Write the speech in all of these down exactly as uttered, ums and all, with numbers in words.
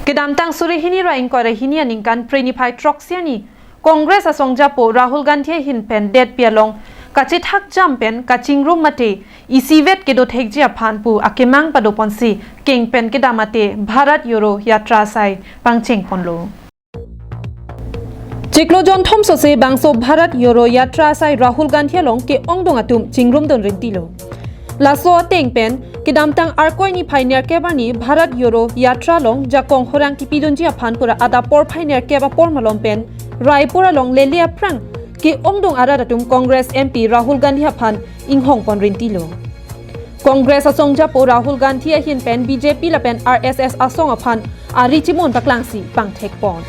Kedamtang suri hini ra ingkoi ra hini aningkan Phre niphai throksi arni Congress asongjapo Rahul Gandhi ahin pen detpi along kachethak jam pen kachingrum mate isivet kedo thekji aphan pu akemang padoponsi keng pen kedam mate Bharat Jodo Yatra asai pangchengponlo. Chiklo jonthom sose bangso Bharat Jodo Yatra asai Rahul Gandhi along ke-ongdung atum chingrumdun rintilo. Laso ateng pen kedamtang Arkoi niphai nerkep arni Bharat Jodo Yatra along jakong horang kipidunji aphan pura adap porphai nerkep apor malom pen Raipur along lele aphrang ke-ongdung arat atum Congress M P Rahul Gandhi aphan inghongpon rintilo. Congress asongjapo Rahul Gandhi ahin pen B J P lapen R S S asong aphan ari chimun paklangsi pangthekpon.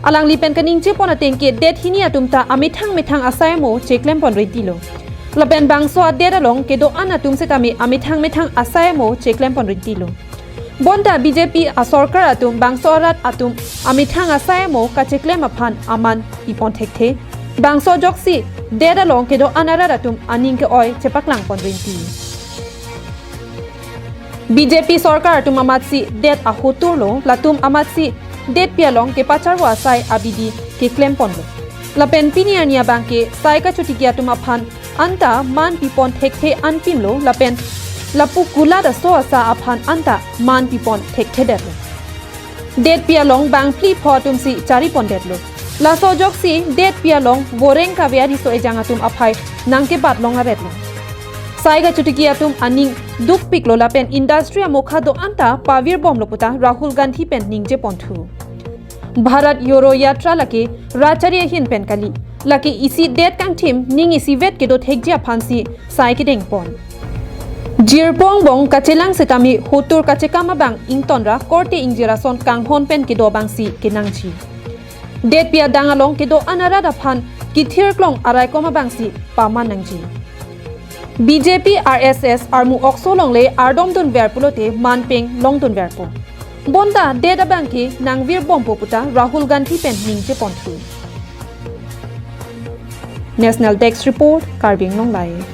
Alangli pen kaningjepon ateng ke det hini atum ta amethang methang asai amo cheklempon rintilo. Lapen bangso adet along kedo-an atum setame amethang methang asai amo cheklempon rintilo. Bonta B J P asorkar atum bangso arat atum amethang asai amo kacheklem aphan aman pipon thekthe. Bangso ajoksi det along kedo-an arat atum aning ke-oi chepaklangpon rinti. B J P sorkar atum amatsi det ahoturlo, latum amatsi detpi along kepacharvo asai abidi keklemponlo. Lapen pini arni abang ke sai kachotiki atum aphan anta man pipon thekthe anpimlo, lapen lapu kulat aso asa aphan anta man pipon thekthedetlo. Detpi along bang phli pho atumsi charipondetlo. Laso ajoksi detpi along voreng kave ariso ejang atum aphai nangkebat long aretlo. Sai kachotiki atum aning dukpiklo lapen industry amokha do-an ta pavirbomlo puta Rahul Gandhi pen ningjeponthu. Bharat Jodo Yatra lake rachari ahin pen kali. Lake isi det kangthim ning isivet kedo thekji aphansi sai kedengpon. Jirpo angbong kachelang setame hotur kachekam abang ingtonra korte ingjir ason kanghon pen kedo abangsi kenangji. Detpi adang along kedo-an arat aphan kithirklong araikom abangsi paman nangji. B J P R S S armu okso longle ardomdunver pulote manpeng longdunverpo. Bonta det abang ke nangvirbompo puta Rahul Gandhi pen ningjeponthu. National Desk Report, Karbi Anglong Live.